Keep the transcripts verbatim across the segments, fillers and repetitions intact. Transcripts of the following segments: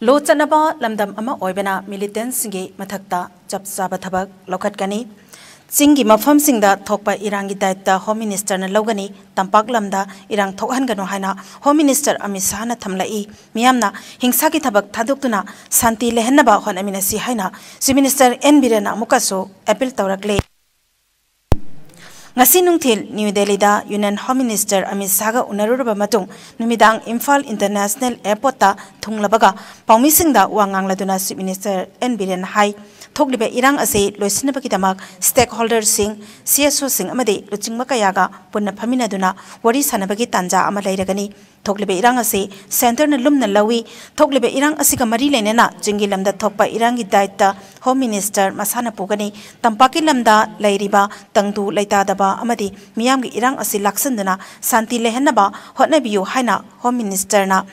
ꯂꯣ ꯆꯠꯅꯕ ꯂꯝꯗꯝ ꯑꯃ ꯑꯣꯏꯕꯅ militantꯁꯤꯡꯒꯤ ꯃꯊꯛꯇ ꯆꯞ ꯆꯥꯕ ꯊꯕꯛ ꯂꯧꯈꯠꯀꯅꯤ꯫ ꯆꯤꯡꯒꯤ ꯃꯐꯝꯁꯤꯡꯗ ꯊꯣꯛꯄ ꯏꯔꯥꯡꯒꯤ ꯗꯥꯏꯇ Home Ministerꯅ ꯂꯧꯒꯅꯤ꯫ ꯇꯝꯄꯥꯛ ꯂꯝꯗ ꯏꯔꯥꯡ ꯊꯣꯛꯍꯟꯒꯅꯨ ꯍꯥꯏꯅ Home Minister ꯑꯃꯤꯠ ꯁꯥꯍꯅ ꯊꯝꯂꯛꯏ꯫ ꯃꯤꯌꯥꯝꯅ ꯍꯤꯡꯁꯥꯒꯤ ꯊꯕꯛ ꯊꯥꯗꯣꯛꯇꯨꯅ ꯁꯥꯟꯇꯤ ꯂꯩꯍꯟꯅꯕ ꯍꯣꯠꯅꯃꯤꯟꯅꯁꯤ ꯍꯥꯏꯅ Chief Minister ꯑꯦꯟ ꯕꯤꯔꯦꯟꯅ ꯑꯃꯨꯛꯀꯁꯨ ꯑꯦꯄꯤꯜ ꯇꯧꯔꯛꯂꯦ꯫ ꯉꯁꯤ ꯅꯨꯡꯊꯤꯜ ꯅ꯭ꯌꯨ ꯗꯦꯜꯂꯤꯗ Union Home Minister ꯑꯃꯤꯠ ꯁꯥꯍꯒ ꯎꯅꯔꯨꯔꯕ ꯃꯇꯨꯡ, ꯅꯨꯃꯤꯗꯥꯡ ꯏꯝꯐꯥꯜ International Airportꯇ ꯊꯨꯡꯂꯕꯒ ꯄꯥꯎꯃꯤꯁꯤꯡꯗ ꯋꯥ ꯉꯥꯡꯂꯗꯨꯅ Chief Minister ꯑꯦꯟ ꯕꯤꯔꯦꯟꯅ ꯍꯥꯏ, ꯊꯣꯛꯂꯤꯕ ꯏꯔꯥꯡ ꯑꯁꯤ ꯂꯣꯏꯁꯤꯟꯅꯕꯒꯤꯗꯃꯛ stakeholderꯁꯤꯡ, ꯁꯤ ꯑꯦꯁ ꯑꯣꯁꯤꯡ ꯑꯃꯗꯤ ꯂꯨꯆꯤꯡꯕ ꯀꯌꯥꯒ ꯄꯨꯟꯅ ꯐꯝꯃꯤꯟꯅꯗꯨꯅ ꯋꯥꯔꯤ ꯁꯥꯟꯅꯕꯒꯤ ꯇꯥꯟꯖꯥ ꯑꯃ ꯂꯩꯔꯒꯅꯤ꯫ ꯊꯣꯛꯂꯤꯕ ꯏꯔꯥꯡ ꯑꯁꯤ centreꯅ ꯂꯨꯝꯅ ꯂꯧꯏ꯫ ꯊꯣꯛꯂꯤꯕ ꯏꯔꯥꯡ ꯑꯁꯤꯒ ꯃꯔꯤ ꯂꯩꯅꯅ ꯆꯤꯡꯒꯤ ꯂꯝꯗ ꯊꯣꯛꯄ ꯏꯔꯥꯡꯒꯤ ꯗꯥꯏꯇ Home Minister ꯃꯁꯥꯅ ꯄꯨꯒꯅꯤ꯫ ꯇꯝꯄꯥꯛꯀꯤ ꯂꯝꯗ ꯂꯩꯔꯤꯕ ꯇꯪꯗꯨ ꯂꯩꯇꯥꯗꯕ ꯑꯃꯗꯤ ꯃꯤꯌꯥꯝꯒꯤ ꯏꯔꯥꯡ ꯑꯁꯤ ꯂꯥꯛꯁꯤꯟꯗꯨꯅ ꯁꯥꯟꯇꯤ ꯂꯩꯍꯟꯅꯕ ꯍꯣꯠꯅꯕꯤꯌꯨ ꯍꯥꯏꯅ Home Ministerꯅ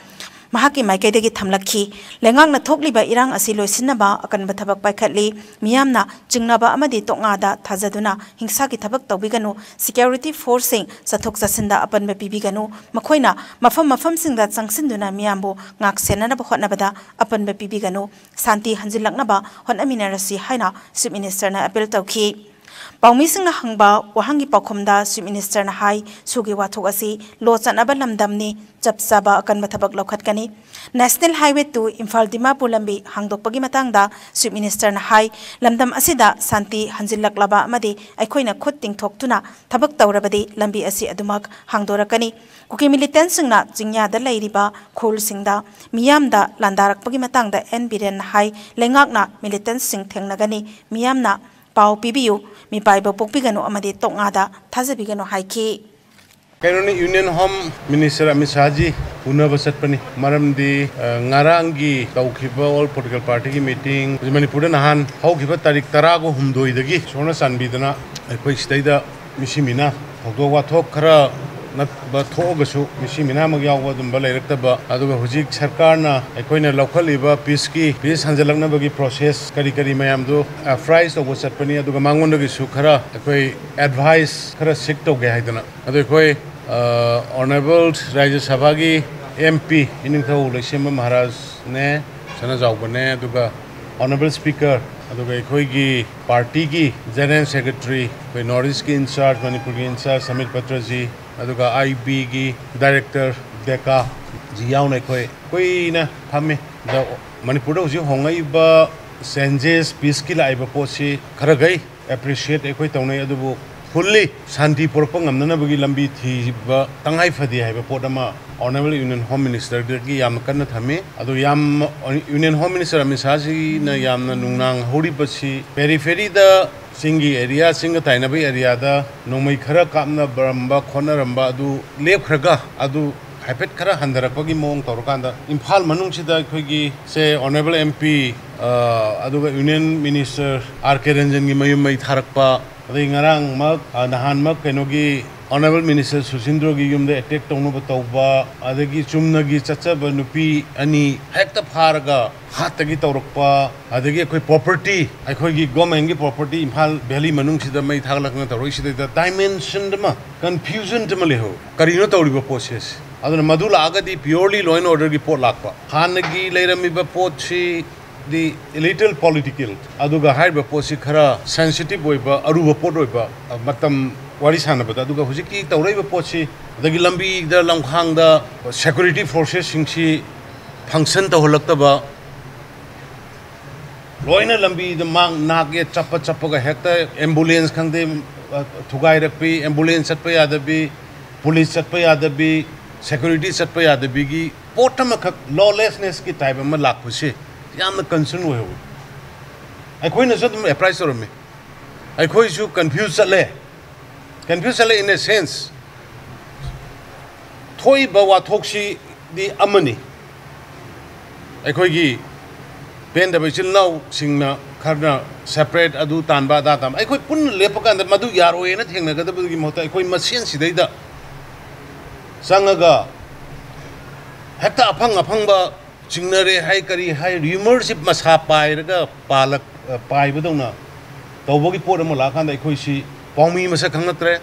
ꯃꯍꯥꯛꯀꯤ ꯃꯥꯏꯀꯩꯗꯒꯤ ꯊꯝꯂꯛꯈꯤ꯫ ꯂꯩꯉꯥꯛꯅ ꯊꯣꯛꯂꯤꯕ ꯏꯔꯥꯡ ꯑꯁꯤ ꯂꯣꯏꯁꯤꯟꯅꯕ ꯑꯀꯟꯕ ꯊꯕꯛ ꯄꯥꯏꯈꯠꯂꯤ꯫ ꯃꯤꯌꯥꯝꯅ ꯆꯤꯡꯅꯕ ꯑꯃꯗꯤ ꯇꯣꯛꯉꯥꯗ ꯊꯥꯖꯗꯨꯅ ꯍꯤꯡꯁꯥꯒꯤ ꯊꯕꯛ ꯇꯧꯕꯤꯒꯅꯨ꯫ Security forceꯁꯤꯡ ꯆꯠꯊꯣꯛ ꯆꯠꯁꯤꯟꯗ ꯑꯄꯟꯕ ꯄꯤꯕꯤꯒꯅꯨ꯫ ꯃꯈꯣꯏꯅ ꯃꯐꯝ ꯃꯐꯝꯁꯤꯡꯗ ꯆꯪꯁꯤꯟꯗꯨꯅ ꯃꯤꯌꯥꯝꯕꯨ ꯉꯥꯛ ꯁꯦꯟꯅꯅꯕ ꯍꯣꯠꯅꯕꯗ ꯑꯄꯟꯕ ꯄꯤꯕꯤꯒꯅꯨ꯫ ꯁꯥꯟꯇꯤ ꯍꯟꯖꯤꯜꯂꯛꯅꯕ ꯍꯣꯠꯅꯃꯤꯟꯅꯔꯁꯤ ꯍꯥꯏꯅ Chief Ministerꯅ ꯑꯦꯄꯤꯜ ꯇꯧꯈꯤ꯫ ꯄꯥꯎꯃꯤꯁꯤꯡꯅ ꯍꯪꯕ ꯋꯥꯍꯪꯒꯤ ꯄꯥꯎꯈꯨꯝꯗ Chief Ministerꯅ ꯍꯥꯏ, ꯁꯨꯒꯤ ꯋꯥꯊꯣꯛ ꯑꯁꯤ ꯂꯣ ꯆꯠꯅꯕ ꯂꯝꯗꯝꯅꯤ, ꯆꯞ ꯆꯥꯕ ꯑꯀꯟꯕ ꯊꯕꯛ ꯂꯧꯈꯠꯀꯅꯤ꯫ National Highway two Imphal Dimapur ꯂꯝꯕꯤ ꯍꯥꯡꯗꯣꯛꯄꯒꯤ ꯃꯇꯥꯡꯗ Chief Ministerꯅ ꯍꯥꯏ, ꯂꯝꯗꯝ ꯑꯁꯤꯗ ꯁꯥꯟꯇꯤ ꯍꯟꯖꯤꯜꯂꯛꯂꯕ ꯑꯃꯗꯤ ꯑꯩꯈꯣꯏꯅ ꯈꯨꯠ ꯇꯤꯡꯊꯣꯛꯇꯨꯅ ꯊꯕꯛ ꯇꯧꯔꯕꯗꯤ ꯂꯝꯕꯤ ꯑꯁꯤ ꯑꯗꯨꯃꯛ ꯍꯥꯡꯗꯣꯔꯛꯀꯅꯤ꯫ ꯀꯨꯀꯤ militantꯁꯤꯡꯅ ꯆꯤꯡꯌꯥꯗ ꯂꯩꯔꯤꯕ ꯈꯨꯜꯁꯤꯡꯗ ꯃꯤꯌꯥꯝꯗ ꯂꯥꯟꯗꯥꯔꯛꯄꯒꯤ ꯃꯇꯥꯡꯗ ꯑꯦꯟ ꯕꯤꯔꯦꯟꯅ ꯍꯥꯏ, ꯂꯩꯉꯥꯛꯅ militantꯁꯤꯡ ꯊꯦꯡꯅꯒꯅꯤ, ꯃꯤꯌꯥꯝꯅ ꯄꯥꯎ ꯄꯤꯕꯤꯌꯨ, ꯃꯤꯄꯥꯏꯕ ꯄꯣꯛꯄꯤꯒꯅꯨ ꯑꯃꯗꯤ ꯇꯣꯛꯉꯥꯗ ꯊꯥꯖꯕꯤꯒꯅꯨ ꯍꯥꯏꯈꯤ꯫ ꯀꯩꯅꯣꯅꯤ, Union Home Minister ꯑꯃꯤꯠ ꯁꯥꯍꯖꯤ ꯎꯅꯕ ꯆꯠꯄꯅꯤ꯫ ꯃꯔꯝꯗꯤ, ꯑ, ꯉꯔꯥꯡꯒꯤ ꯇꯧꯈꯤꯕ All Political Partyꯒꯤ meeting, ꯃꯅꯤꯄꯨꯔꯗ ꯅꯍꯥꯟ ꯍꯧꯈꯤꯕ ꯇꯥꯔꯤꯛ ꯇꯔꯥꯒ ꯍꯨꯝꯗꯣꯏꯗꯒꯤ ꯏꯁꯣꯔꯅ ꯆꯥꯟꯕꯤꯗꯅ ꯑꯩꯈꯣꯏ ꯁꯤꯗꯩꯗ ꯃꯤꯁꯤ ꯃꯤꯅ ꯊꯧꯗꯣꯛ ꯋꯥꯊꯣꯛ ꯈꯔ ꯅꯠꯄ ꯊꯣꯛꯑꯒꯁꯨ, ꯃꯤꯁꯤ ꯃꯤꯅꯥꯃꯛ ꯌꯥꯎꯕ ꯑꯗꯨꯝꯕ ꯂꯩꯔꯛꯇꯕ, ꯑꯗꯨꯒ ꯍꯧꯖꯤꯛ ꯁꯔꯀꯥꯔꯅ ꯑꯩꯈꯣꯏꯅ ꯂꯧꯈꯠꯂꯤꯕ peaceꯀꯤ, peace ꯍꯟꯖꯤꯜꯂꯛꯅꯕꯒꯤ process ꯀꯔꯤ ꯀꯔꯤ ꯃꯌꯥꯝꯗꯨ, ꯑ, prize ꯇꯧꯕ ꯆꯠꯄꯅꯤ꯫ ꯑꯗꯨꯒ ꯃꯉꯣꯟꯗꯒꯤꯁꯨ ꯈꯔ ꯑꯩꯈꯣꯏ advice ꯈꯔ seek ꯇꯧꯒꯦ ꯍꯥꯏꯗꯅ꯫ ꯑꯗꯣ ꯑꯩꯈꯣꯏ, ꯑ, Honourable ꯔꯥꯖ꯭ꯌ ꯁꯚꯥꯒꯤ M P ꯏꯅꯤꯡꯊꯧ ꯂꯩꯁꯦꯝꯕ ꯃꯍꯥꯔꯥꯖꯅꯦ, ꯁꯅꯥꯖꯥꯎꯕꯅꯦ, ꯑꯗꯨꯒ Honourable Speaker, ꯑꯗꯨꯒ ꯑꯩꯈꯣꯏꯒꯤ party ꯒꯤ General Secretary, ꯑꯩꯈꯣꯏ North East ꯀꯤ in charge, ꯃꯅꯤꯄꯨꯔꯒꯤ in charge ꯁꯃꯤꯔ ꯄꯇ꯭ꯔꯖꯤ, ꯑꯗꯨꯒ ꯑꯥꯏ ꯕꯤ ꯒꯤ director ꯗꯦꯀꯥ ꯖꯤ ꯌꯥꯎꯅ ꯑꯩꯈꯣꯏ ꯀꯨꯏꯅ ꯐꯝꯃꯤ꯫ ꯑꯗ ꯃꯅꯤꯄꯨꯔꯗ ꯍꯧꯖꯤꯛ ꯍꯣꯡꯉꯛꯏꯕ changes, peace ꯀꯤ ꯂꯥꯛꯏꯕ ꯄꯣꯠꯁꯤ ꯈꯔꯈꯩ appreciate ꯑꯩꯈꯣꯏ ꯇꯧꯅꯩ, ꯑꯗꯨꯕꯨ fully ꯁꯥꯟꯇꯤ ꯄꯨꯔꯛꯄ ꯉꯝꯅꯅꯕꯒꯤ ꯂꯝꯕꯤ ꯊꯤꯕ ꯇꯉꯥꯏ ꯐꯗꯦ ꯍꯥꯏꯕ ꯄꯣꯠ ꯑꯃ Honourable Union Home Minister ꯗꯒꯤ ꯌꯥꯝꯅ ꯀꯟꯅ ꯊꯝꯃꯤ꯫ ꯑꯗꯨ ꯌꯥꯝ, Union Home Minister ꯑꯃꯤꯠ ꯁꯥꯍꯁꯤꯅ ꯌꯥꯝꯅ ꯅꯨꯡꯅꯥꯡ ꯍꯧꯔꯤꯕꯁꯤ periphery ꯗ, ꯆꯤꯡꯒꯤ area, ꯆꯤꯡꯒ ꯇꯥꯏꯅꯕ area ꯗ ꯅꯣꯡꯃꯩ ꯈꯔ ꯀꯥꯞꯅꯔꯝꯕ ꯈꯣꯠꯅꯔꯝꯕ ꯑꯗꯨ ꯂꯦꯞꯈ꯭ꯔꯒ, ꯑꯗꯨ ꯍꯥꯏꯐꯦꯠ ꯈꯔ ꯍꯟꯊꯔꯛꯄꯒꯤ ꯃꯑꯣꯡ ꯇꯧꯔꯀꯥꯟꯗ, ꯏꯝꯐꯥꯜ ꯃꯅꯨꯡꯁꯤꯗ ꯑꯩꯈꯣꯏꯒꯤ, ꯁꯦ, Honourable M P, ꯑ, ꯑꯗꯨꯒ Union Minister R K ꯔꯟꯖꯟꯒꯤ ꯃꯌꯨꯝ ꯃꯩ ꯊꯥꯔꯛꯄ, ꯑꯗꯩ ꯉꯔꯥꯡꯃꯛ, ꯑ, ꯅꯍꯥꯟꯃꯛ ꯀꯩꯅꯣꯒꯤ Honourable Minister ꯁꯨꯁꯤꯟꯗ꯭ꯔꯣꯒꯤ ꯌꯨꯝꯗ attack ꯇꯧꯅꯕ ꯇꯧꯕ, ꯑꯗꯒꯤ ꯆꯨꯝꯅꯒꯤ ꯆꯠꯆꯕ ꯅꯨꯄꯤ ꯑꯅꯤ ꯍꯦꯛꯇ ꯐꯥꯔꯒ ꯍꯥꯠꯇꯒꯤ ꯇꯧꯔꯛꯄ, ꯑꯗꯒꯤ ꯑꯩꯈꯣꯏ property, ꯑꯩꯈꯣꯏꯒꯤ government ꯀꯤ property ꯏꯝꯐꯥꯜ valley ꯃꯅꯨꯡꯁꯤꯗ ꯃꯩ ꯊꯥꯒꯠꯂꯛꯇꯅ ꯇꯧꯔꯛꯏꯁꯤꯗꯩꯗ dimension ꯑꯃ, confusion ꯑꯃ ꯂꯩꯍꯧꯋꯤ꯫ ꯀꯔꯤꯅꯣ ꯇꯧꯔꯤꯕ ꯄꯣꯠꯁꯦ? ꯑꯗꯨꯅ ꯃꯗꯨ ꯂꯥꯛꯑꯒꯗꯤ purely law and order ꯒꯤ ꯄꯣꯠ ꯂꯥꯛꯄ꯫ ꯍꯥꯟꯅꯒꯤ ꯂꯩꯔꯝꯃꯤꯕ ꯄꯣꯠꯁꯤ ꯗꯤ little political, ꯑꯗꯨꯒ ꯍꯥꯏꯔꯤꯕ ꯄꯣꯠꯁꯤ ꯈꯔ sensitive ꯑꯣꯏꯕ, ꯑꯔꯨꯕ ꯄꯣꯠ ꯑꯣꯏꯕ, ꯃꯇꯝ ꯋꯥꯔꯤ ꯁꯥꯟꯅꯕꯗ꯫ ꯑꯗꯨꯒ ꯍꯧꯖꯤꯛꯀꯤ ꯇꯧꯔꯛꯏꯕ ꯄꯣꯠꯁꯤ, ꯑꯗꯒꯤ ꯂꯝꯕꯤꯗ ꯂꯝꯈꯥꯡꯗ security forces ꯁꯤꯡꯁꯤ function ꯇꯧꯍꯜꯂꯛꯇꯕ, ꯂꯣꯏꯅ ꯂꯝꯕꯤꯗ ꯃꯥꯡ ꯅꯥꯛ ꯌꯦꯠ ꯆꯞꯄ ꯆꯞꯄꯒ ꯍꯦꯛꯇ ambulance ꯈꯪꯗꯦ, ꯑ, ꯊꯨꯒꯥꯏꯔꯛꯄꯤ, ambulance ꯆꯠꯄ ꯌꯥꯗꯕꯤ, police ꯆꯠꯄ ꯌꯥꯗꯕꯤ, security ꯆꯠꯄ ꯌꯥꯗꯕꯤꯒꯤ ꯄꯣꯠ ꯑꯃꯈꯛ, lawlessness ꯀꯤ type ꯑꯃ ꯂꯥꯛꯄꯁꯤ ꯌꯥꯝꯅ concern ꯑꯣꯏꯍꯧꯋꯤ꯫ ꯑꯩꯈꯣꯏꯅꯁꯨ ꯑꯗꯨꯝ apprise ꯇꯧꯔꯝꯃꯤ꯫ ꯑꯩꯈꯣꯏꯁꯨ confuse ꯆꯠꯂꯦ꯫ Confuse ꯆꯠꯂꯦ in a sense, ꯊꯣꯛꯏꯕ ꯋꯥꯊꯣꯛꯁꯤꯗꯤ ꯑꯃꯅꯤ, ꯑꯩꯈꯣꯏꯒꯤ ꯄꯦꯟꯗꯕ ꯏꯆꯤꯜ ꯏꯅꯥꯎꯁꯤꯡꯅ ꯈꯔꯅ separate ꯑꯗꯨ ꯇꯥꯟꯕ ꯑꯗꯥ ꯇꯥꯟꯕ, ꯑꯩꯈꯣꯏ ꯄꯨꯟꯅ ꯂꯦꯞꯄ ꯀꯥꯟꯗ ꯃꯗꯨ ꯌꯥꯔꯣꯏꯅ ꯊꯦꯡꯅꯒꯗꯕꯒꯤ ꯃꯍꯨꯠꯇ ꯑꯩꯈꯣꯏ ꯃꯁꯦꯟꯁꯤꯗꯩꯗ ꯆꯪꯉꯒ ꯍꯦꯛꯇ ꯑꯐꯪ ꯑꯐꯪꯕ ꯆꯤꯡꯅꯔꯦ ꯍꯥꯏ, ꯀꯔꯤ ꯍꯥꯏ, rumour ꯁꯤ ꯃꯁꯥ ꯄꯥꯏꯔꯒ ꯄꯥꯜꯂꯛ-, ꯄꯥꯏꯕꯗꯧꯅ ꯇꯧꯕꯒꯤ ꯄꯣꯠ ꯑꯃ ꯂꯥꯛꯑꯀꯥꯟꯗ ꯑꯩꯈꯣꯏꯁꯤ ꯄꯥꯎꯃꯤ ꯃꯁꯛ ꯈꯪꯉꯛꯇ꯭ꯔꯦ,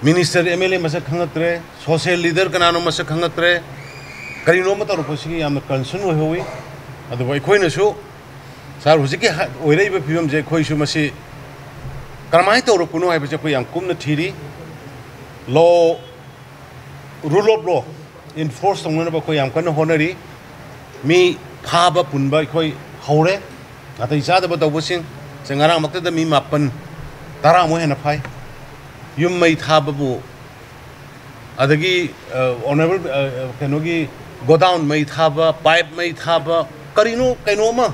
minister, M L A ꯃꯁꯛ ꯈꯪꯉꯛꯇ꯭ꯔꯦ, social leader ꯀꯅꯥꯅꯣ ꯃꯁꯛ ꯈꯪꯉꯛꯇ꯭ꯔꯦ, ꯀꯔꯤꯅꯣ ꯑꯃ ꯇꯧꯔꯛꯄꯁꯤꯒꯤ ꯌꯥꯝꯅ ꯀꯟꯁꯔꯟ ꯑꯣꯏꯍꯧꯋꯤ꯫ ꯑꯗꯨꯕꯨ ꯑꯩꯈꯣꯏꯅꯁꯨ ꯁꯥꯔ, ꯍꯧꯖꯤꯛꯀꯤ ꯍ-, ꯑꯣꯏꯔꯛꯏꯕ ꯐꯤꯕꯝꯁꯦ ꯑꯩꯈꯣꯏꯁꯨ ꯃꯁꯤ ꯀꯔꯝꯍꯥꯏꯅ ꯇꯧꯔꯛꯄꯅꯣ ꯍꯥꯏꯕꯁꯦ ꯑꯩꯈꯣꯏ ꯌꯥꯝ ꯀꯨꯞꯅ ꯊꯤꯔꯤ꯫ Law, rule of law enforce ꯇꯧꯅꯅꯕ ꯑꯩꯈꯣꯏ ꯌꯥꯝ ꯀꯟꯅ ꯍꯣꯠꯅꯔꯤ꯫ ꯃꯤ ꯐꯥꯕ ꯄꯨꯟꯕ ꯑꯩꯈꯣꯏ ꯍꯧꯔꯦ꯫ ꯅꯥꯇꯩ ꯆꯥꯗꯕ ꯇꯧꯕꯁꯤꯡ ꯁꯦ ꯉꯔꯥꯡꯃꯛꯇꯗ ꯃꯤ ꯃꯥꯄꯟ, ꯇꯔꯥꯃꯨꯛ ꯍꯦꯟꯅ ꯐꯥꯏ꯫ ꯌꯨꯝ ꯃꯩ ꯊꯥꯕꯕꯨ, ꯑꯗꯒꯤ, ꯑ, ꯑꯣꯅꯔꯦꯕꯜ, ꯑ, ꯑ, ꯀꯩꯅꯣꯒꯤ ꯒꯣꯗꯥꯎꯟ ꯃꯩ ꯊꯥꯕ, ꯄꯥꯏꯞ ꯃꯩ ꯊꯥꯕ, ꯀꯔꯤꯅꯣ, ꯀꯩꯅꯣ ꯑꯃ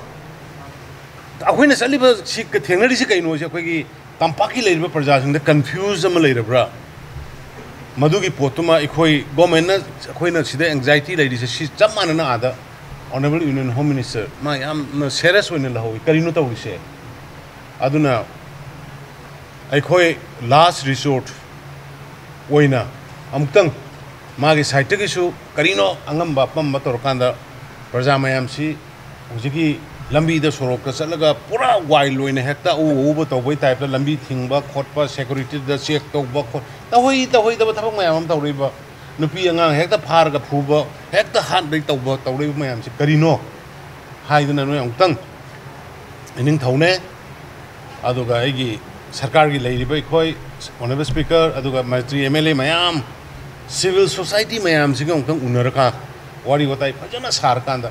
ꯑꯩꯈꯣꯏꯅ ꯆꯠꯂꯤꯕ ꯁꯤ ꯊꯦꯡꯅꯔꯤꯁꯤ ꯀꯩꯅꯣꯁꯦ ꯑꯩꯈꯣꯏꯒꯤ ꯇꯝꯄꯥꯛꯀꯤ ꯂꯩꯔꯤꯕ ꯄ꯭ꯔꯖꯥꯁꯤꯡꯗ ꯀꯟꯐ꯭ꯌꯨꯖ ꯑꯃ ꯂꯩꯔꯕ꯭ꯔꯥ? ꯃꯗꯨꯒꯤ ꯄꯣꯠꯇꯨꯃ ꯑꯩꯈꯣꯏ ꯒꯣꯔꯃꯦꯟꯅ, ꯑꯩꯈꯣꯏꯅ ꯁꯤꯗ ꯑꯦꯡꯖꯥꯏꯇꯤ ꯂꯩꯔꯤꯁꯦ ꯁꯤ ꯆꯞ ꯃꯥꯟꯅꯅ ꯑꯥꯗ ꯑꯣꯅꯔꯦꯕꯜ ꯌꯨꯅꯤꯌꯟ ꯍꯣꯝ ꯃꯤꯅꯤꯁꯇꯔ ꯃꯥ ꯌꯥꯝꯅ ꯁꯦꯔꯤꯌꯁ ꯑꯣꯏꯅ ꯂꯧꯍꯧꯋꯤ꯫ ꯀꯔꯤꯅꯣ ꯇꯧꯔꯤꯁꯦ? ꯑꯗꯨꯅ ꯑꯩꯈꯣꯏ ꯂꯥꯁ ꯔꯤꯁꯣꯔꯠ ꯑꯣꯏꯅ ꯑꯃꯨꯛꯇꯪ ꯃꯥꯒꯤ ꯁꯥꯏꯠꯇꯒꯤꯁꯨ ꯀꯔꯤꯅꯣ ꯑꯉꯝꯕ ꯑꯄꯝꯕ ꯇꯧꯔꯀꯥꯟꯗ ꯄ꯭ꯔꯖꯥ ꯃꯌꯥꯝꯁꯤ ꯍꯧꯖꯤꯛꯀꯤ ꯂꯝꯕꯤꯗ, ꯁꯣꯔꯣꯛꯇ ꯆꯠꯂꯒ ꯄꯨꯔꯥ ꯋꯥꯏꯜ ꯑꯣꯏꯅ ꯍꯦꯛꯇ ꯑꯎ ꯑꯎꯕ ꯇꯧꯕꯩ ꯇꯥꯏꯞꯇ ꯂꯝꯕꯤ ꯊꯤꯡꯕ ꯈꯣꯠꯄ, ꯁꯦꯀꯨꯔꯤꯇꯤꯗ ꯆꯦꯛ ꯇꯧꯕ ꯈꯣꯠ-, ꯇꯧꯍꯩ ꯇꯧꯍꯩꯗꯕ ꯊꯕꯛ ꯃꯌꯥꯝ ꯑꯃ ꯇꯧꯔꯛꯏꯕ, ꯅꯨꯄꯤ ꯑꯉꯥꯡ ꯍꯦꯛꯇ ꯐꯥꯔꯒ ꯐꯨꯕ, ꯍꯦꯛꯇ ꯍꯥꯠꯂꯩ ꯇꯧꯕ, ꯇꯧꯔꯛꯏꯕ ꯃꯌꯥꯝꯁꯤ ꯀꯔꯤꯅꯣ ꯍꯥꯏꯗꯅ ꯅꯣꯏ ꯑꯃꯨꯛꯇꯪ ꯏꯅꯤꯡꯊꯧꯅꯦ, ꯑꯗꯨꯒ ꯑꯩꯒꯤ ꯁꯔꯀꯥꯔꯒꯤ ꯂꯩꯔꯤꯕ ꯑꯩꯈꯣꯏ ꯑꯣꯅꯔꯦꯕꯜ ꯁ꯭ꯄꯤꯀꯔ, ꯑꯗꯨꯒ ꯃꯟꯇ꯭ꯔꯤ, ꯑꯦꯝ ꯑꯦꯜ ꯑꯦ ꯃꯌꯥꯝ, ꯁꯤꯚꯤꯜ ꯁꯣꯁꯥꯏꯇꯤ ꯃꯌꯥꯝꯁꯤꯒ ꯑꯃꯨꯛꯇꯪ ꯎꯅꯔꯒ ꯋꯥꯔꯤ ꯋꯥꯇꯥꯏ ꯐꯖꯅ ꯁꯥꯔꯀꯥꯟꯗ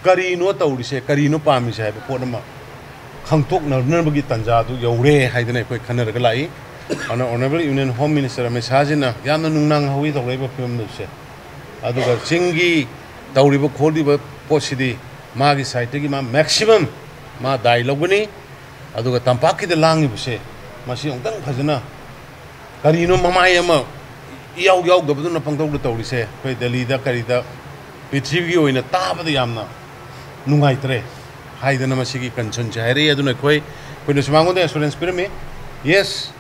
ꯀꯔꯤꯅꯣ ꯇꯧꯔꯤꯁꯦ, ꯀꯔꯤꯅꯣ ꯄꯥꯝꯃꯤꯁꯦ ꯍꯥꯏꯕ ꯄꯣꯠ ꯑꯃ ꯈꯪꯇꯣꯛꯅꯅꯕꯒꯤ ꯇꯥꯟꯖꯥꯗꯨ ꯌꯧꯔꯦ ꯍꯥꯏꯗꯅ ꯑꯩꯈꯣꯏ ꯈꯟꯅꯔꯒ ꯂꯥꯛꯏ꯫ ꯑꯗꯨꯅ honourable union home minister Amit ꯁꯥꯍꯁꯤꯅ ꯌꯥꯝꯅ ꯅꯨꯡꯅꯥꯡꯍꯧꯋꯤ ꯇꯧꯔꯛꯏꯕ ꯐꯤꯕꯝꯗꯨꯁꯦ꯫ ꯑꯗꯨꯒ ꯆꯤꯡꯒꯤ ꯇꯧꯔꯤꯕ ꯈꯣꯠꯂꯤꯕ ꯄꯣꯠꯁꯤꯗꯤ ꯃꯥꯒꯤ ꯁꯥꯏꯠꯇꯒꯤ ꯃꯥ ꯃꯦꯛꯁꯤꯃꯝ ꯃꯥ ꯗꯥꯏ ꯂꯧꯒꯅꯤ꯫ ꯑꯗꯨꯒ ꯇꯝꯄꯥꯛꯀꯤꯗ ꯂꯥꯡꯉꯤꯕꯁꯦ ꯃꯁꯤ ꯑꯃꯨꯛꯇꯪ ꯐꯖꯅ ꯀꯔꯤꯅꯣ ꯃꯃꯥꯏ ꯑꯃ ꯏꯌꯥꯎ ꯌꯥꯎꯗꯕꯗꯨꯅ ꯄꯪꯇꯧꯗ ꯇꯧꯔꯤꯁꯦ? ꯑꯩꯈꯣꯏ ꯗꯦꯜꯂꯤꯗ ꯀꯔꯤꯗ ꯄ꯭ꯔꯤꯊꯤꯕꯤꯒꯤ ꯑꯣꯏꯅ ꯇꯥꯕꯗ ꯌꯥꯝꯅ ꯅꯨꯡꯉꯥꯏꯇ꯭ꯔꯦ ꯍꯥꯏꯗꯅ ꯃꯁꯤꯒꯤ ꯀꯟꯁꯔꯟꯁꯦ ꯍꯥꯏꯔꯛꯏ꯫ ꯑꯗꯨꯅ ꯑꯩꯈꯣꯏ, ꯑꯩꯈꯣꯏꯅꯁꯨ ꯃꯉꯣꯟꯗ ꯑꯦꯁꯨꯔꯦꯟꯁ ꯄꯤꯔꯝꯃꯤ, ꯌꯦꯁ,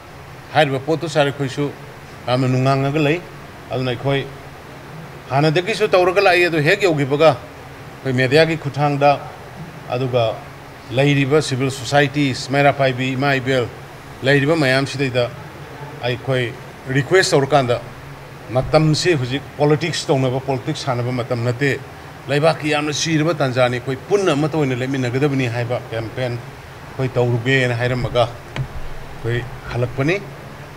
ꯍꯥꯏꯔꯤꯕ ꯄꯣꯠꯇꯨ ꯁꯥꯔ ꯑꯩꯈꯣꯏꯁꯨ ꯌꯥꯝꯅ ꯅꯨꯡꯉꯥꯡꯉꯒ ꯂꯩ꯫ ꯑꯗꯨꯅ ꯑꯩꯈꯣꯏ ꯍꯥꯟꯅꯗꯒꯤꯁꯨ ꯇꯧꯔꯒ ꯂꯥꯛꯏ, ꯑꯗꯨ ꯍꯦꯛ ꯌꯧꯈꯤꯕꯒ ꯑꯩꯈꯣꯏ ꯃꯦꯗꯤꯌꯥꯒꯤ ꯈꯨꯠꯊꯥꯡꯗ, ꯑꯗꯨꯒ ꯂꯩꯔꯤꯕ ꯁꯤꯚꯤꯜ ꯁꯣꯁꯥꯏꯇꯤꯁ, ꯃꯩꯔꯥ ꯄꯥꯏꯕꯤ, ꯏꯃꯥ ꯏꯕꯦꯜ, ꯂꯩꯔꯤꯕ ꯃꯌꯥꯝꯁꯤꯗꯩꯗ ꯑꯩꯈꯣꯏ ꯔꯤꯀ꯭ꯋꯦꯁ ꯇꯧꯔꯀꯥꯟꯗ ꯃꯇꯝꯁꯤ ꯍꯧꯖꯤꯛ ꯄꯣꯂꯤꯇꯤꯛꯁ ꯇꯧꯅꯕ, ꯄꯣꯂꯤꯇꯤꯛꯁ ꯁꯥꯟꯅꯕ ꯃꯇꯝ ꯅꯠꯇꯦ꯫ ꯂꯩꯕꯥꯛꯀꯤ ꯌꯥꯝꯅ ꯆꯤꯔꯕ ꯇꯥꯟꯖꯥꯅꯤ꯫ ꯑꯩꯈꯣꯏ ꯄꯨꯟꯅ ꯑꯃꯠꯇ ꯑꯣꯏꯅ ꯂꯦꯞꯃꯤꯟꯅꯒꯗꯕꯅꯤ ꯍꯥꯏꯕ ꯀꯦꯝꯄꯦꯟ ꯑꯩꯈꯣꯏ ꯇꯧꯔꯨꯒꯦꯅ ꯍꯥꯏꯔꯝꯃꯒ ꯑꯩꯈꯣꯏ ꯍꯜꯂꯛꯄꯅꯤ꯫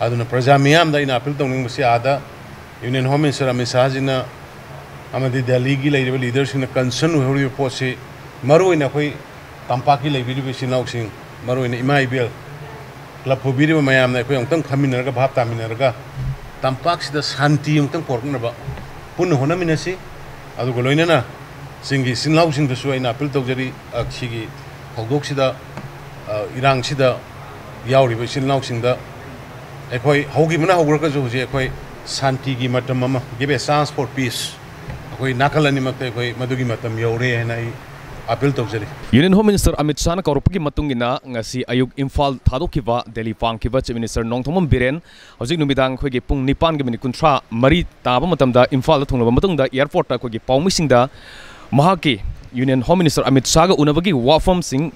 ꯑꯗꯨꯅ ꯄ꯭ꯔꯖꯥ ꯃꯤꯌꯥꯝꯗ ꯑꯩꯅ ꯑꯄꯤꯜ ꯇꯧꯅꯤꯡꯕꯁꯤ, ꯑꯥꯗ ꯌꯨꯅꯤꯌꯟ ꯍꯣꯝ ꯃꯤꯅꯤꯁꯇꯔ ꯑꯃꯤꯠ ꯁꯥꯍꯖꯤꯅ ꯑꯃꯗꯤ ꯗꯦꯜꯂꯤꯒꯤ ꯂꯩꯔꯤꯕ ꯂꯤꯗꯔꯁꯤꯡꯅ ꯀꯟꯁꯔꯟ ꯑꯣꯏꯍꯧꯔꯤꯕ ꯄꯣꯠꯁꯤ, ꯃꯔꯨꯑꯣꯏꯅ ꯑꯩꯈꯣꯏ ꯇꯝꯄꯥꯛꯀꯤ ꯂꯩꯕꯤꯔꯤꯕ ꯏꯆꯤꯜ ꯏꯅꯥꯎꯁꯤꯡ, ꯃꯔꯨꯑꯣꯏꯅ ꯏꯃꯥ ꯏꯕꯦꯜ, ꯀ꯭ꯂꯕ ꯄꯨꯕꯤꯔꯤꯕ ꯃꯌꯥꯝꯅ ꯑꯩꯈꯣꯏ ꯑꯃꯨꯛꯇꯪ ꯈꯟꯃꯤꯟꯅꯔꯒ, ꯚꯥꯞ ꯇꯥꯃꯤꯟꯅꯔꯒ, ꯇꯝꯄꯥꯛꯁꯤꯗ ꯁꯥꯟꯇꯤ ꯑꯃꯨꯛꯇꯪ ꯄꯣꯔꯛꯅꯕ ꯄꯨꯟꯅ ꯍꯣꯠꯅꯃꯤꯟꯅꯁꯤ꯫ ꯑꯗꯨꯒ ꯂꯣꯏꯅꯅ ꯆꯤꯡꯒꯤ ꯏꯆꯤꯜ ꯏꯅꯥꯎꯁꯤꯡꯗꯁꯨ ꯑꯩꯅ ꯑꯄꯤꯜ ꯇꯧꯖꯔꯤ, ꯑ, ꯁꯤꯒꯤ ꯊꯧꯗꯣꯛꯁꯤꯗ, ꯑ, ꯏꯔꯥꯡꯁꯤꯗ ꯌꯥꯎꯔꯤꯕ ꯏꯆꯤꯜ ꯏꯅꯥꯎꯁꯤꯡꯗ, ꯑꯩꯈꯣꯏ ꯍꯧꯈꯤꯕꯅ ꯍꯧꯈ꯭ꯔꯒꯁꯨ, ꯍꯧꯖꯤꯛ ꯑꯩꯈꯣꯏ ꯁꯥꯟꯇꯤꯒꯤ ꯃꯇꯝ ꯑꯃ, give a chance for peace, ꯑꯩꯈꯣꯏ ꯅꯥꯀꯜ ꯑꯅꯤꯃꯛꯇ ꯑꯩꯈꯣꯏ ꯃꯗꯨꯒꯤ ꯃꯇꯝ ꯌꯧꯔꯦ ꯍꯥꯏꯅ ꯑꯩ ꯑꯄꯤꯜ ꯇꯧꯖꯔꯤ꯫ ꯌꯨꯅꯤꯌꯟ ꯍꯣꯝ ꯃꯤꯅꯤꯁꯇꯔ ꯑꯃꯤꯠ ꯁꯥꯍꯅ ꯀꯧꯔꯛꯄꯒꯤ ꯃꯇꯨꯡ ꯏꯟꯅ ꯉꯁꯤ ꯑꯌꯨꯛ ꯏꯝꯐꯥꯜ ꯊꯥꯗꯣꯛꯈꯤꯕ ꯗꯦꯜꯂꯤ ꯄꯥꯡꯈꯤꯕ ꯆꯤꯐ ꯃꯤꯅꯤꯁꯇꯔ ꯅꯣꯡꯊꯣꯝꯕꯝ ꯕꯤꯔꯦꯟ ꯍꯧꯖꯤꯛ ꯅꯨꯃꯤꯗꯥꯡ ꯑꯩꯈꯣꯏꯒꯤ ꯄꯨꯡ ꯅꯤꯄꯥꯟꯒꯤ ꯃꯤꯅꯤꯠ ꯀꯨꯟꯊ꯭ꯔꯥ ꯃꯔꯤ ꯇꯥꯕ ꯃꯇꯝꯗ ꯏꯝꯐꯥꯜꯗ ꯊꯨꯡꯂꯕ ꯃꯇꯨꯡꯗ, ꯑꯦꯌꯥꯔꯄꯣꯔꯠꯇ ꯑꯩꯈꯣꯏꯒꯤ ꯄꯥꯎꯃꯤꯁꯤꯡꯗ ꯃꯍꯥꯛꯀꯤ ꯌꯨꯅꯤꯌꯟ ꯍꯣꯝ ꯃꯤꯅꯤꯁꯇꯔ ꯑꯃꯤꯠ ꯁꯥꯍꯒ ꯎꯅꯕꯒꯤ ꯋꯥꯐꯝꯁꯤꯡ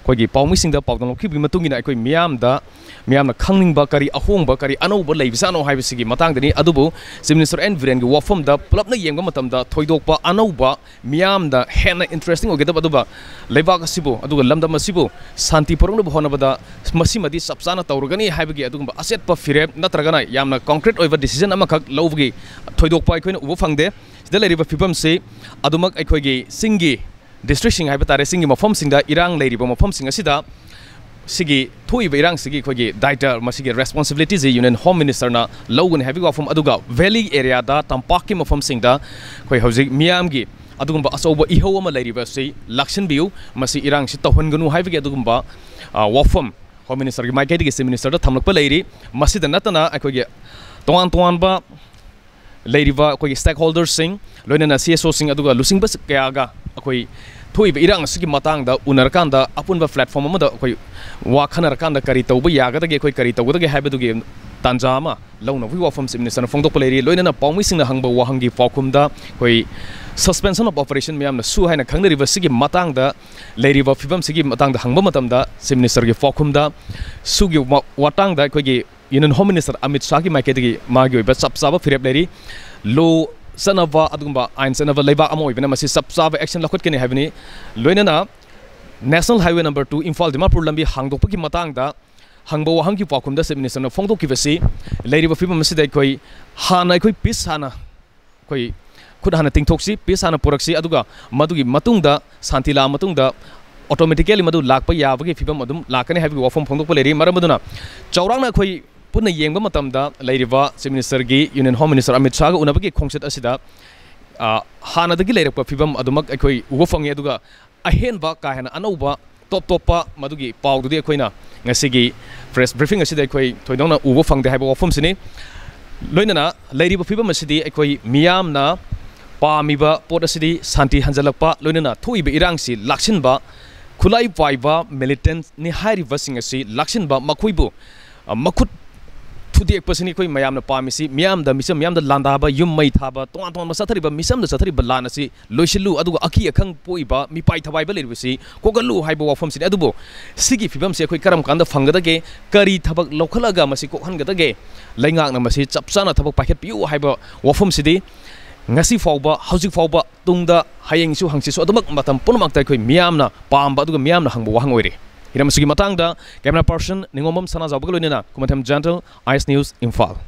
ꯑꯩꯈꯣꯏꯒꯤ ꯄꯥꯎꯃꯤꯁꯤꯡꯗ ꯄꯥꯎꯗꯝꯂꯛꯈꯤꯕꯒꯤ ꯃꯇꯨꯡ ꯏꯟꯅ, ꯑꯩꯈꯣꯏ ꯃꯤꯌꯥꯝꯗ, ꯃꯤꯌꯥꯝꯅ ꯈꯪꯅꯤꯡꯕ ꯀꯔꯤ ꯑꯍꯣꯡꯕ, ꯀꯔꯤ ꯑꯅꯧꯕ ꯂꯩꯕꯖꯥꯠꯅꯣ ꯍꯥꯏꯕꯁꯤꯒꯤ ꯃꯇꯥꯡꯗꯅꯤ꯫ ꯑꯗꯨꯕꯨ ꯆꯤꯐ ꯃꯤꯅꯤꯁꯇꯔ ꯑꯦꯟ ꯕꯤꯔꯦꯟꯒꯤ ꯋꯥꯐꯝꯗ ꯄꯨꯂꯞꯅ ꯌꯦꯡꯕ ꯃꯇꯝꯗ ꯊꯣꯏꯗꯣꯛꯄ ꯑꯅꯧꯕ, ꯃꯤꯌꯥꯝꯗ ꯍꯦꯟꯅ ꯏꯟꯇꯔꯦꯁꯇꯤꯡ ꯑꯣꯏꯒꯗꯕ, ꯑꯗꯨꯒ ꯂꯩꯕꯥꯛ ꯑꯁꯤꯕꯨ ꯑꯗꯨꯒ ꯂꯝꯗꯝ ꯑꯁꯤꯕꯨ ꯁꯥꯟꯇꯤ ꯄꯨꯔꯛꯅꯕ ꯍꯣꯠꯅꯕꯗ ꯃꯁꯤꯃꯗꯤ ꯆꯞ ꯆꯥꯅ ꯇꯧꯔꯒꯅꯤ ꯍꯥꯏꯕꯒꯤ ꯑꯗꯨꯒꯨꯝꯕ ꯑꯆꯦꯠꯄ ꯐꯤꯔꯦꯞ ꯅꯠꯇ꯭ꯔꯒꯅ ꯌꯥꯝꯅ ꯀꯣꯟꯀ꯭ꯔꯤꯠ ꯑꯣꯏꯕ ꯗꯤꯁꯤꯖꯟ ꯑꯃꯈꯛ ꯂꯧꯕꯒꯤ ꯊꯣꯏꯗꯣꯛꯄ ꯑꯩꯈꯣꯏꯅ ꯎꯕ ꯐꯪꯗꯦ꯫ ꯁꯤꯗ ꯂꯩꯔꯤꯕ ꯐꯤꯕꯝꯁꯤ ꯑꯗꯨꯃꯛ ꯑꯩꯈꯣꯏꯒꯤ ꯆꯤꯡꯒꯤ ꯗꯤꯁꯇ꯭ꯔꯤꯛꯁꯤꯡ ꯍꯥꯏꯕ ꯇꯥꯔꯦ, ꯆꯤꯡꯒꯤ ꯃꯐꯝꯁꯤꯡꯗ ꯏꯔꯥꯡ ꯂꯩꯔꯤꯕ ꯃꯐꯝꯁꯤꯡ ꯑꯁꯤꯗ ꯁꯤꯒꯤ ꯊꯣꯛꯏꯕ ꯏꯔꯥꯡꯁꯤꯒꯤ ꯑꯩꯈꯣꯏꯒꯤ ꯗꯥꯏꯇ, ꯃꯁꯤꯒꯤ ꯔꯦꯁꯄꯣꯟꯁꯤꯕꯤꯂꯤꯇꯤꯁꯤ ꯌꯨꯅꯤꯌꯟ ꯍꯣꯝ ꯃꯤꯅꯤꯁꯇꯔꯅ ꯂꯧꯒꯅꯤ ꯍꯥꯏꯕꯒꯤ ꯋꯥꯐꯝ, ꯑꯗꯨꯒ ꯚꯦꯂꯤ ꯑꯦꯔꯤꯌꯥꯗ, ꯇꯝꯄꯥꯛꯀꯤ ꯃꯐꯝꯁꯤꯡꯗ ꯑꯩꯈꯣꯏ ꯍꯧꯖꯤꯛ ꯃꯤꯌꯥꯝꯒꯤ ꯑꯗꯨꯒꯨꯝꯕ ꯑꯆꯧꯕ ꯏꯍꯧ ꯑꯃ ꯂꯩꯔꯤꯕꯁꯤ ꯂꯥꯛꯁꯤꯟꯕꯤꯌꯨ, ꯃꯁꯤ ꯏꯔꯥꯡꯁꯤ ꯇꯧꯍꯟꯒꯅꯨ ꯍꯥꯏꯕꯒꯤ ꯑꯗꯨꯒꯨꯝꯕ, ꯑ, ꯋꯥꯐꯝ ꯍꯣꯝ ꯃꯤꯅꯤꯁꯇꯔꯒꯤ ꯃꯥꯏꯀꯩꯗꯒꯤ ꯆꯤꯐ ꯃꯤꯅꯤꯁꯇꯔꯗ ꯊꯝꯂꯛꯄ ꯂꯩꯔꯤ꯫ ꯃꯁꯤꯗ ꯅꯠꯇꯅ ꯑꯩꯈꯣꯏꯒꯤ ꯇꯣꯉꯥꯟ ꯇꯣꯉꯥꯟꯕ ꯂꯩꯔꯤꯕ ꯑꯩꯈꯣꯏꯒꯤ ꯁ꯭ꯇꯦꯛ ꯍꯣꯜꯗꯔꯁꯤꯡ, ꯂꯣꯏꯅꯅ ꯁꯤ ꯑꯦꯁ ꯑꯣꯁꯤꯡ, ꯑꯗꯨꯒ ꯂꯨꯆꯤꯡꯕ ꯀꯌꯥꯒ ꯑꯩꯈꯣꯏ ꯊꯣꯛꯏꯕ ꯏꯔꯥꯡ ꯑꯁꯤꯒꯤ ꯃꯇꯥꯡꯗ ꯎꯅꯔꯀꯥꯟꯗ, ꯑꯄꯨꯟꯕ ꯄ꯭ꯂꯦꯠꯐꯣꯝ ꯑꯃꯗ ꯑꯩꯈꯣꯏ ꯋꯥ ꯈꯟꯅꯔꯀꯥꯟꯗ ꯀꯔꯤ ꯇꯧꯕ ꯌꯥꯒꯗꯒꯦ, ꯑꯩꯈꯣꯏ ꯀꯔꯤ ꯇꯧꯒꯗꯒꯦ ꯍꯥꯏꯕꯗꯨꯒꯤ ꯇꯥꯟꯖꯥ ꯑꯃ ꯂꯧꯅꯕꯒꯤ ꯋꯥꯐꯝ ꯆꯤꯐ ꯃꯤꯅꯤꯁꯇꯔꯅ ꯐꯣꯡꯗꯣꯛꯄ ꯂꯩꯔꯤ꯫ ꯂꯣꯏꯅꯅ ꯄꯥꯎꯃꯤꯁꯤꯡꯅ ꯍꯪꯕ ꯋꯥꯍꯪꯒꯤ ꯄꯥꯎꯈꯨꯝꯗ ꯑꯩꯈꯣꯏ suspension of operation ꯃꯌꯥꯝꯅ ꯁꯨ ꯍꯥꯏꯅ ꯈꯪꯅꯔꯤꯕꯁꯤꯒꯤ ꯃꯇꯥꯡꯗ, ꯂꯩꯔꯤꯕ ꯐꯤꯕꯝꯁꯤꯒꯤ ꯃꯇꯥꯡꯗ ꯍꯪꯕ ꯃꯇꯝꯗ, ꯆꯤꯐ ꯃꯤꯅꯤꯁꯇꯔꯒꯤ ꯄꯥꯎꯈꯨꯝꯗ ꯁꯨꯒꯤ ꯋꯥ-, ꯋꯥꯇꯥꯡꯗ ꯑꯩꯈꯣꯏꯒꯤ Union Home Minister Amit Shahꯒꯤ ꯃꯥꯏꯀꯩꯗꯒꯤ ꯃꯥꯒꯤ ꯑꯣꯏꯕ ꯆꯞ ꯆꯥꯕ ꯐꯤꯔꯦꯞ ꯂꯩꯔꯤ꯫ Law ꯆꯠꯅꯕ, ꯑꯗꯨꯒꯨꯝꯕ ꯑꯥꯏꯟ ꯆꯠꯅꯕ ꯂꯩꯕꯥꯛ ꯑꯃ ꯑꯣꯏꯕꯅ ꯃꯁꯤ ꯆꯞ ꯆꯥꯕ action ꯂꯧꯈꯠꯀꯅꯤ ꯍꯥꯏꯕꯅꯤ꯫ ꯂꯣꯏꯅꯅ National Highway number two, Imphal Dimapur ꯂꯝꯕꯤ ꯍꯥꯡꯗꯣꯛꯄꯒꯤ ꯃꯇꯥꯡꯗ ꯍꯪꯕ ꯋꯥꯍꯪꯒꯤ ꯄꯥꯎꯈꯨꯝꯗ Chief Minister ꯅ ꯐꯣꯡꯗꯣꯛꯈꯤꯕꯁꯤ, ꯂꯩꯔꯤꯕ ꯐꯤꯕꯝ ꯑꯁꯤꯗ ꯑꯩꯈꯣꯏ ꯍꯥꯟꯅ ꯑꯩꯈꯣꯏ peace ꯍꯥꯟꯅ ꯑꯩꯈꯣꯏ ꯈꯨꯠ ꯍꯥꯟꯅ ꯇꯤꯡꯊꯣꯛꯁꯤ, peace ꯍꯥꯟꯅ ꯄꯨꯔꯛꯁꯤ, ꯑꯗꯨꯒ ꯃꯗꯨꯒꯤ ꯃꯇꯨꯡꯗ ꯁꯥꯟꯇꯤ ꯂꯥꯛꯑ ꯃꯇꯨꯡꯗ automatically ꯃꯗꯨ ꯂꯥꯛꯄ ꯌꯥꯕꯒꯤ ꯐꯤꯕꯝ ꯑꯗꯨꯝ ꯂꯥꯛꯀꯅꯤ ꯍꯥꯏꯕꯒꯤ ꯋꯥꯐꯝ ꯐꯣꯡꯗꯣꯛꯄ ꯂꯩꯔꯤ꯫ ꯃꯔꯝ ꯑꯗꯨꯅ ꯆꯥꯎꯔꯥꯛꯅ ꯑꯩꯈꯣꯏ ꯄꯨꯟꯅ ꯌꯦꯡꯕ ꯃꯇꯝꯗ ꯂꯩꯔꯤꯕ Chief Minister ꯒꯤ Union Home Minister Amit Shah ꯒ ꯎꯅꯕꯒꯤ ꯈꯣꯡꯆꯠ ꯑꯁꯤꯗ, ꯑ, ꯍꯥꯟꯅꯗꯒꯤ ꯂꯩꯔꯛꯄ ꯐꯤꯕꯝ ꯑꯗꯨꯃꯛ ꯑꯩꯈꯣꯏ ꯎꯕ ꯐꯪꯉꯤ꯫ ꯑꯗꯨꯒ ꯑꯍꯦꯟꯕ ꯀꯥ ꯍꯦꯟꯅ ꯑꯅꯧꯕ ꯇꯣꯞ ꯇꯣꯞꯄ ꯃꯗꯨꯒꯤ ꯄꯥꯎꯗꯨꯗꯤ ꯑꯩꯈꯣꯏꯅ ꯉꯁꯤꯒꯤ press briefing ꯑꯁꯤꯗ ꯑꯩꯈꯣꯏ ꯊꯣꯏꯗꯣꯛꯅ ꯎꯕ ꯐꯪꯗꯦ ꯍꯥꯏꯕ ꯋꯥꯐꯝꯁꯤꯅꯤ꯫ ꯂꯣꯏꯅꯅ ꯂꯩꯔꯤꯕ ꯐꯤꯕꯝ ꯑꯁꯤꯗꯤ ꯑꯩꯈꯣꯏ ꯃꯤꯌꯥꯝꯅ ꯄꯥꯝꯃꯤꯕ ꯄꯣꯠ ꯑꯁꯤꯗꯤ ꯁꯥꯟꯇꯤ ꯍꯟꯖꯤꯜꯂꯛꯄ, ꯂꯣꯏꯅꯅ ꯊꯣꯛꯏꯕ ꯏꯔꯥꯡꯁꯤ ꯂꯥꯛꯁꯤꯟꯕ, ꯈꯨꯠꯂꯥꯏ ꯄꯥꯏꯕ militant ꯅꯤ ꯍꯥꯏꯔꯤꯕꯁꯤꯡ ꯑꯁꯤ ꯂꯥꯛꯁꯤꯟꯕ, ꯃꯈꯣꯏꯕꯨ, ꯑ, ꯃꯈꯨꯠ ꯊꯨꯗꯦꯛꯄꯁꯤꯅꯤ ꯑꯩꯈꯣꯏ ꯃꯌꯥꯝꯅ ꯄꯥꯝꯃꯤꯁꯤ꯫ ꯃꯤꯌꯥꯝꯗ, ꯃꯤꯆꯝ ꯃꯤꯌꯥꯝꯗ ꯂꯥꯟꯗꯥꯕ, ꯌꯨꯝ ꯃꯩ ꯊꯥꯕ, ꯇꯣꯉꯥꯟ ꯇꯣꯉꯥꯟꯕ ꯆꯠꯊꯔꯤꯕ, ꯃꯤꯆꯝꯗ ꯆꯠꯊꯔꯤꯕ ꯂꯥꯟ ꯑꯁꯤ ꯂꯣꯏꯁꯤꯜꯂꯨ, ꯑꯗꯨꯒ ꯑꯀꯤ ꯑꯈꯪ ꯄꯣꯛꯏꯕ, ꯃꯤꯄꯥꯏ ꯊꯋꯥꯏꯕ ꯂꯩꯔꯤꯕꯁꯤ ꯀꯣꯛꯍꯜꯂꯨ ꯍꯥꯏꯕ ꯋꯥꯐꯝꯁꯤꯅꯤ꯫ ꯑꯗꯨꯕꯨ ꯁꯤꯒꯤ ꯐꯤꯕꯝꯁꯤ ꯑꯩꯈꯣꯏ ꯀꯔꯝ ꯀꯥꯟꯗ ꯐꯪꯒꯗꯒꯦ? ꯀꯔꯤ ꯊꯕꯛ ꯂꯧꯈꯠꯂꯒ ꯃꯁꯤ ꯀꯣꯛꯍꯟꯒꯗꯒꯦ? ꯂꯩꯉꯥꯛꯅ ꯃꯁꯤ ꯆꯞ ꯆꯥꯅ ꯊꯕꯛ ꯄꯥꯏꯈꯠꯄꯤꯌꯨ ꯍꯥꯏꯕ ꯋꯥꯐꯝꯁꯤꯗꯤ ꯉꯁꯤ ꯐꯥꯎꯕ, ꯍꯧꯖꯤꯛ ꯐꯥꯎꯕ, ꯇꯨꯡꯗ, ꯍꯌꯦꯡꯁꯨ, ꯍꯪꯆꯤꯠꯁꯨ, ꯑꯗꯨꯃꯛ ꯃꯇꯝ ꯄꯨꯝꯅꯃꯛꯇ ꯑꯩꯈꯣꯏ ꯃꯤꯌꯥꯝꯅ ꯄꯥꯝꯕ ꯑꯗꯨꯒ ꯃꯤꯌꯥꯝꯅ ꯍꯪꯕ ꯋꯥꯍꯪ ꯑꯣꯏꯔꯤ꯫ ꯍꯤꯔꯝ ꯑꯁꯤꯒꯤ ꯃꯇꯥꯡꯗ camera person ꯅꯤꯉꯣꯝꯕꯝ ꯁꯅꯥꯖꯥꯎꯕꯒ ꯂꯣꯏꯅꯅ ꯈꯨꯃꯟꯊꯦꯝ ꯖꯦꯟꯇꯜ, ꯑꯥꯏ ꯑꯦꯁ News, ꯏꯝꯐꯥꯜ꯫